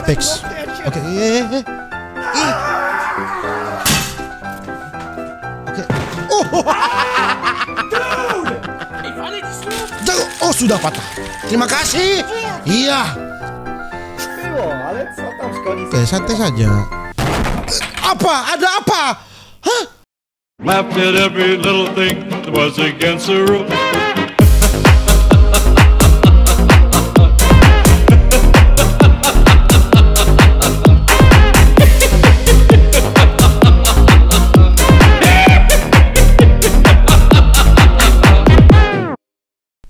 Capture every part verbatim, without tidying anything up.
Apex. Oke, eh, eh, eh. Ih. Oke. Oh. Tuh, oh, sudah patah. Terima kasih. Iya. Oke, santai saja. Apa? Ada apa? Hah? Laughed at every little thing that was against the rules.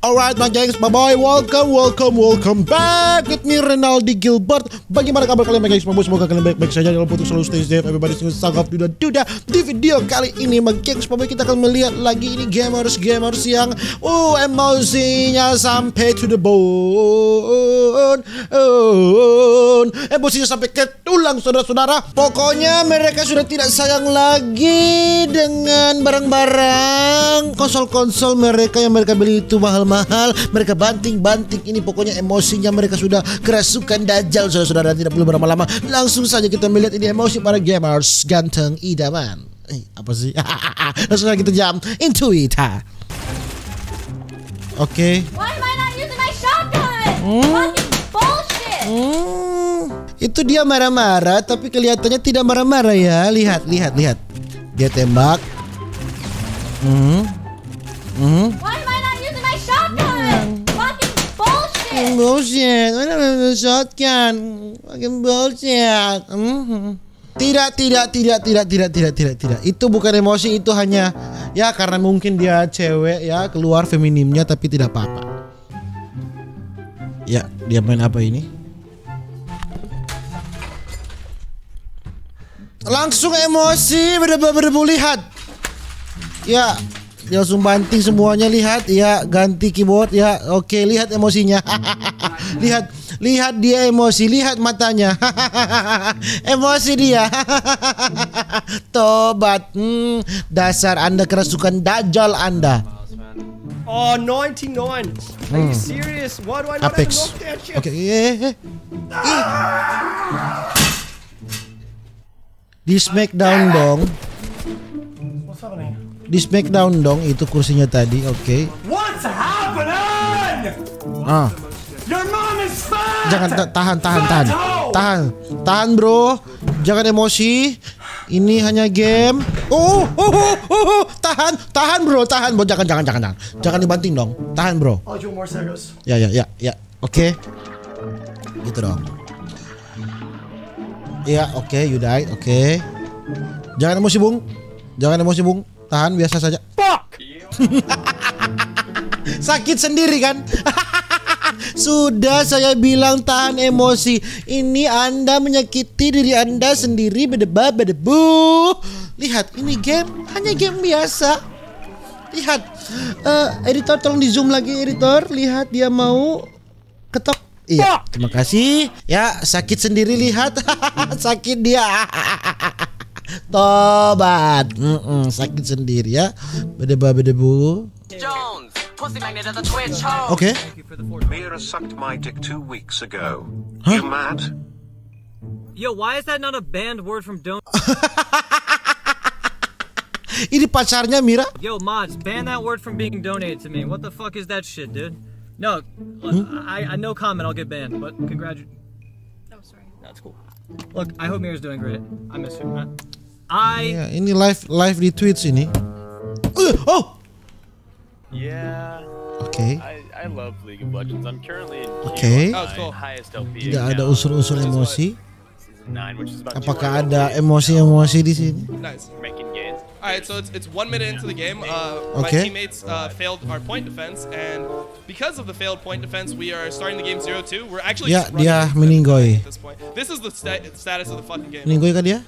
Alright, my gengs, my boy, welcome, welcome, welcome back with me, Renaldi Gilbert. Bagaimana kabar kalian, my gengs, my boy? Semoga kalian baik-baik saja. Jangan lupa untuk selalu stay safe, everybody, stay safe, duda, duda. Di video kali ini, my gengs, my boy, kita akan melihat lagi ini gamers, gamers yang, uh, emosinya sampai to the bone, bone. Emosinya sampai ke tulang, saudara-saudara. Pokoknya mereka sudah tidak sayang lagi dengan barang-barang konsol-konsol mereka yang mereka beli itu mahal-mahal. Mereka banting-banting ini, pokoknya emosinya mereka sudah kerasukan dajal, saudara-saudara. Tidak perlu berlama-lama, langsung saja kita melihat ini emosi para gamers ganteng idaman. Eh, apa sih? Langsung saja kita jump into it, ha. Oke. Why am I not using my shotgun? Hmm? Fucking bullshit. Hmm. Itu dia marah-marah, tapi kelihatannya tidak marah-marah ya. Lihat, lihat, lihat. Dia tembak. Hmm. Hmm. Why am I not using my shotgun? Fucking bullshit. Bullshit. Mana ada shotgun? Fucking bullshit. Hmm. Tidak, tidak, tidak, tidak, tidak, tidak, tidak, tidak. Itu bukan emosi, itu hanya, ya, karena mungkin dia cewek, ya, keluar feminimnya, tapi tidak apa-apa. Ya, dia main apa ini? Langsung emosi, berdebu, berdebu, lihat. Ya, dia langsung banting semuanya, lihat, ya, ganti keyboard, ya. Oke, lihat emosinya. Lihat, lihat dia emosi, lihat matanya. Emosi dia. Tobat. Hmm, dasar Anda kerasukan dajal Anda. Oh, ninety-nine. Are you serious? Why do I not have Apex. Enough damage? Oke, eh, eh, eh. Ih. Di smackdown dong. What's happening? Di smackdown dong itu kursinya tadi, oke. What's happening? Ah. Your mom is fat! Jangan, ta-, tahan, tahan, tahan. Fat hoe! Tahan, tahan, bro. Jangan emosi. Ini hanya game. Oh, oh, oh, oh, oh. Tahan, tahan, bro, tahan, bro. Jangan, jangan, jangan, jangan. Jangan dibanting dong. Tahan, bro. Oh, you want more Segos? Ya, ya, ya, ya. Oke. Gitu dong. Iya, oke, you die, oke. Jangan emosi, Bung. Jangan emosi, Bung. Tahan, biasa saja. Fuck! Sakit sendiri, kan? Sudah saya bilang tahan emosi. Ini Anda menyakiti diri Anda sendiri, bedeba, bedebu. Lihat, ini game, hanya game biasa. Lihat. Eh, editor, tolong di-zoom lagi, editor. Lihat, dia mau ketok. Iya, terima kasih. Ya, sakit sendiri, lihat. Sakit dia. Tobat. Mm-mm, sakit sendiri ya. Bedeba, bedebu. Jones, pussy magnet at the Twitch, ho. Oke. Mira sucked my dick two weeks ago. Hah? You mad? Yo, why is that not a banned word from Don? Ini pacarnya Mira? Yo, mods, ban that word from being donated to me. What the fuck is that shit, dude? No, I, I no comment, I'll get banned, but congratu- Oh, sorry. That's cool. Look, I hope Mira's doing great. I miss her. I, I Iya, ini live, live di Twitch ini. Uh, oh! Yeah. Oke. I, I love League of Legends. I'm currently in Oke. G one, Oh, it's cool. Highest L P Tidak account. Ada unsur-unsur Which is why emosi. Season nine, which is about Apakah two hours ada away. Emosi-emosi di sini? Nice. Making gains. All right, so it's, it's one minute into the game. Uh, my Okay. teammates, uh, failed our point defense, and because of the failed point defense, we are starting the game zero two. We're actually Ya, just running dia into the meninggoy. At this point. This is the sta-, status of the fucking game. Meninggoy kah dia?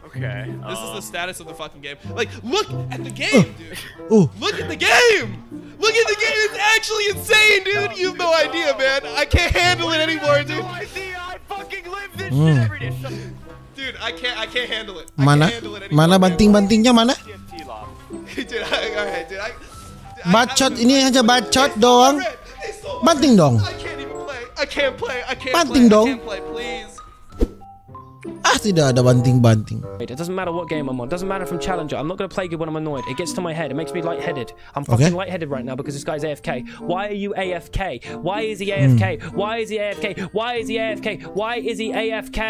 Okay. This is the Um, status of the fucking game. Like, look at the game, dude. Uh. Look at the game. Look at the game. It's actually insane, dude. You have no idea, man. I can't handle it anymore, dude. No idea. I fucking live this Hmm. shit every day. Shut Dude, I can't, I can't handle it. I Mana? Can't handle it Mana anymore, man. Banting-bantingnya mana? T F T lock. Dude, I, all right, dude. I, I, Bacot, I, ini hanya bacot doang. Banting dong. I can't even play. I I can't play. I can't Banting play. dong. I can't play, please. Ah, tidak ada banting-banting. It doesn't matter what game I'm on. Doesn't matter if I'm challenger. I'm not gonna play good when I'm annoyed. It gets to my head. It makes me lightheaded. I'm fucking Okay. lightheaded right now because this guy's A F K. Why are you A F K? Why is he A F K? Why is he A F K? Why is he A F K? Why is he A F K?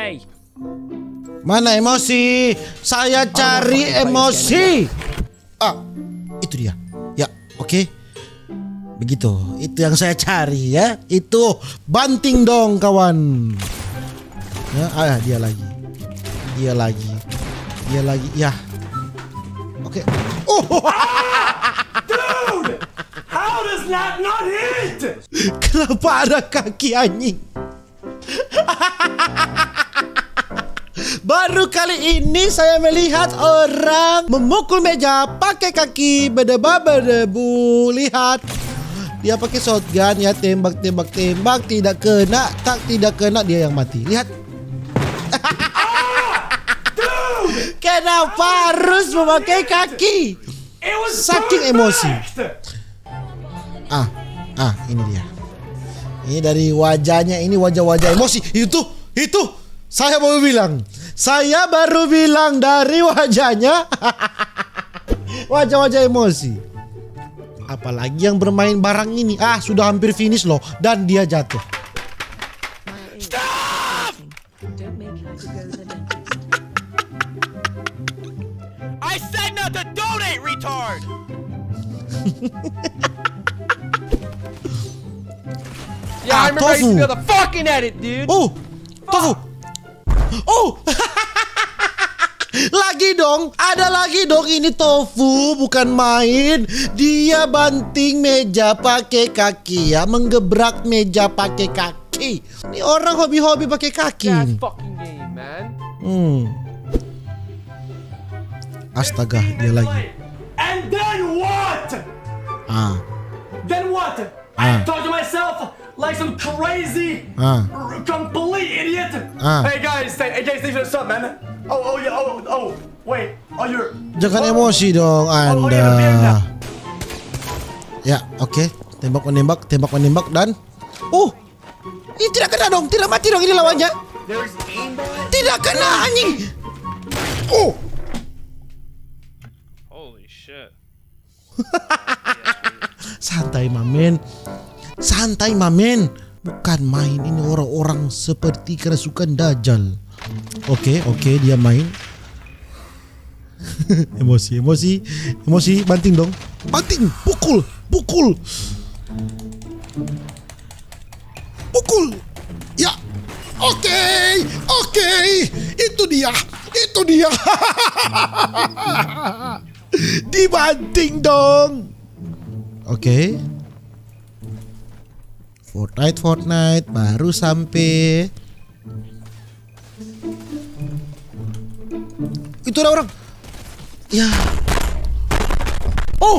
Mana emosi? Saya cari emosi. Ah, itu dia. Ya, oke. Begitu. Itu yang saya cari ya. Itu banting dong, kawan. Ya, ah, dia lagi. Dia lagi. Dia lagi. Ya. Oke. Oh, Dude! How does that not hit? Kenapa ada kaki, anjing? Baru kali ini saya melihat orang memukul meja pakai kaki, bedeba bedebu. Lihat, dia pakai shotgun ya, tembak, tembak, tembak, tidak kena, tak, tidak kena, dia yang mati. Lihat. Kenapa harus memakai kaki? It was Saking emosi. perfect. Ah, ah, ini dia. Ini dari wajahnya, ini wajah-wajah emosi. Itu, itu. Saya baru bilang. Saya baru bilang dari wajahnya. Wajah-wajah emosi. Apalagi yang bermain barang ini. Ah, sudah hampir finish loh. Dan dia jatuh. Stop! Don't make him to go the dentist. I said not to donate, retard! Yeah, I Ah, remember I used to tofu. be able to fucking edit, dude. Oh, tofu. Oh. Lagi dong, ada lagi dong, ini tofu, bukan main. Dia banting meja pakai kaki ya, menggebrak meja pakai kaki. Ini orang hobi-hobi pakai kaki. That's fucking game, man. Hmm. Astaga, dia lagi. And then what? Ah. Then what? Ah. I thought to myself, like some crazy, Ah. r- complete idiot. Ah. Hey guys, hey, hey guys, thanks for the sub, man. Oh, oh yeah, oh, oh, wait, oh you're. Jangan emosi dong Oh, oh, Anda. iya, iya. Ya, oke. Tembak menembak, tembak menembak dan oh, ini tidak kena dong, tidak mati dong ini lawannya. There's aimbot. Tidak kena anjing. Oh, Holy shit. santai mamen. Santai mamen. Bukan main ini orang-orang seperti kerasukan dajal. Oke, oke, dia main. Emosi, emosi, emosi, banting dong. Banting, pukul, pukul. Pukul. Ya. Oke, oke. Itu dia, itu dia. Dibanting dong. Oke. Fortnite, Fortnite, baru sampai. Itu ada orang. Ya. Oh.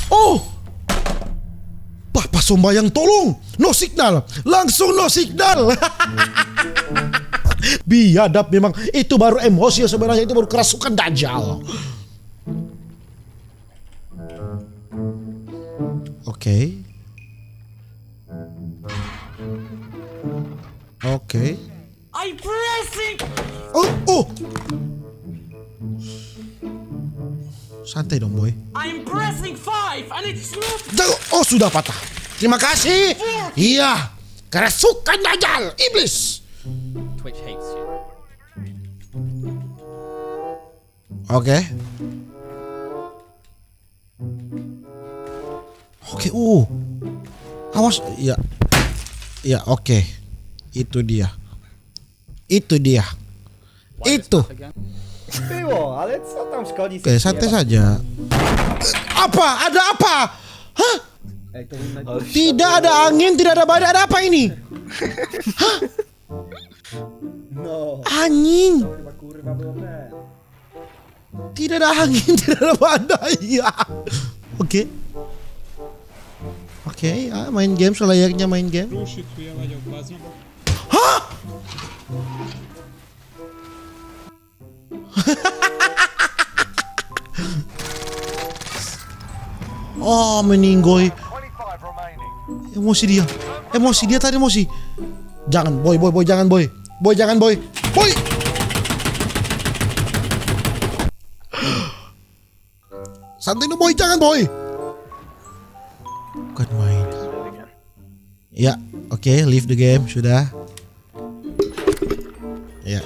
Oh. Papa sombayang tolong. No signal. Langsung no signal. Biadab memang. Itu baru emosi yang sebenarnya. Itu baru kerasukan dajal. Oke. Oke. I'm pressing. Oh, oh. Santai dong, boy. I'm pressing five, and it's not. Jago. Oh, sudah patah. Terima kasih. Iya. Kerasukan dajal, iblis. Twitch hates you. Oke. Oke, uh. Awas, ya. Ya, oke. Itu dia. Itu dia. Itu. Było, ale co tam szkodzi? Oke, santai saja. Apa? Ada apa? Hah? Ej, to był najgorszy. Tidak ada angin, tidak ada badai, ada apa ini? No, Anjing. chyba kurwa było ten. Tidak ada angin, tidak ada badai. Ya. Oke. Oke, ya, main game selayaknya main game. Rusik, chuja, mają bazno. Hah? Oh, meninggoy. Emosi dia. Emosi, dia tadi emosi. Jangan, Boy, Boy, Boy, jangan, Boy. Boy, jangan, Boy. Boy. Santai no, Boy, jangan, Boy. Bukan main. Ya, oke, leave the game, sudah. Ya.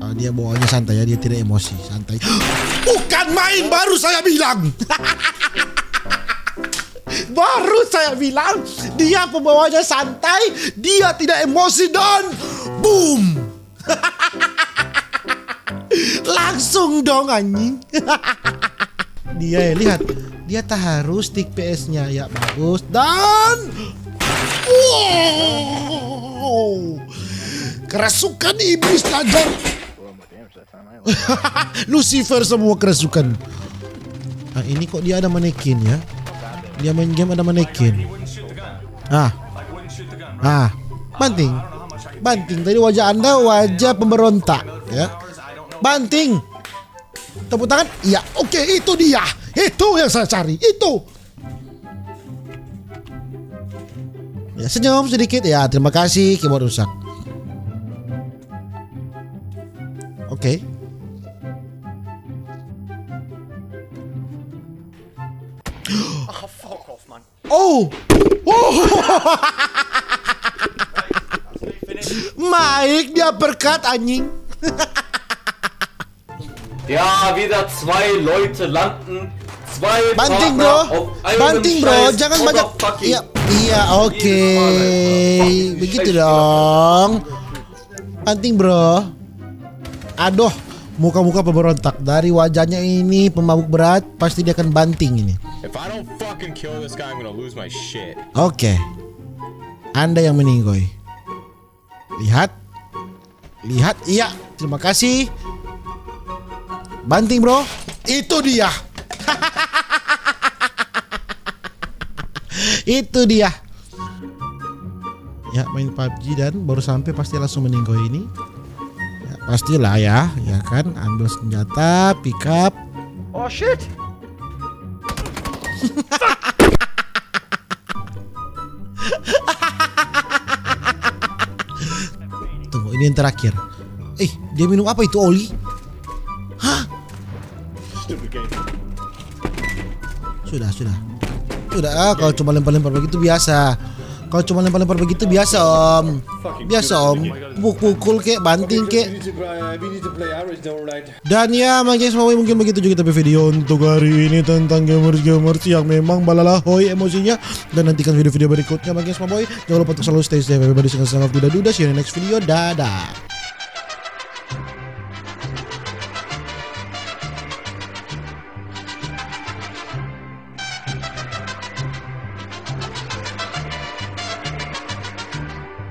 Ah, dia bawaannya santai ya, dia tidak emosi, santai. Bukan main, baru saya bilang. Baru saya bilang, dia pembawanya santai, dia tidak emosi, dan boom. Langsung dong, anjing. Dia, ya, lihat. Dia taharu stick P S-nya, ya, bagus. Dan wow. Kerasukan iblis ajar. Lucifer semua kerasukan. Nah, ini kok dia ada manekin ya? Dia main game ada manekin. Ah. Ah. Banting. Banting. Tadi wajah Anda wajah pemberontak ya. Banting. Tepuk tangan. Iya, oke, itu dia. Itu yang saya cari. Itu. Ya, senyum sedikit. Ya, terima kasih, keyboard rusak. Oke. Oh, fuck off, man. Oh. Oh. Mike, dia perkat, anjing. Ja, wieder zwei Leute landen. Zwei Banting, Partner bro. auf einem Banting, bro. scheiß Jangan banyak. Motherfucking Iya, iya, oke. Scheiß Begitu Partner. Dong. Banting, bro. Aduh, muka-muka pemberontak. Dari wajahnya ini pemabuk berat, pasti dia akan banting ini. If I don't fucking kill this guy, I'm gonna lose my shit. Oke. Anda yang meninggoy. Lihat. Lihat, iya. Terima kasih. Banting, bro. Itu dia. Itu dia. Ya, main PUBG dan baru sampai pasti langsung meninggoy ini. Ya, pastilah ya, ya kan, ambil senjata, pick up. Oh shit! Tunggu, ini yang terakhir. Eh, dia minum apa itu, oli? Hah? Sudah, sudah. Sudah, ah, kalau cuma lempar-lempar begitu biasa. Kalau cuma lempar-lempar begitu biasa, Om. Biasa, Om. Pukul-pukul kek, banting kek. Dan ya, my guys, my boy, mungkin begitu juga tapi video untuk hari ini tentang gamers-gamers yang memang balalahoi emosinya. Dan nantikan video-video berikutnya, my guys, my boy. Jangan lupa untuk selalu stay safe, everybody, senang-senang, duda-duda. See you in the next video. Dadah.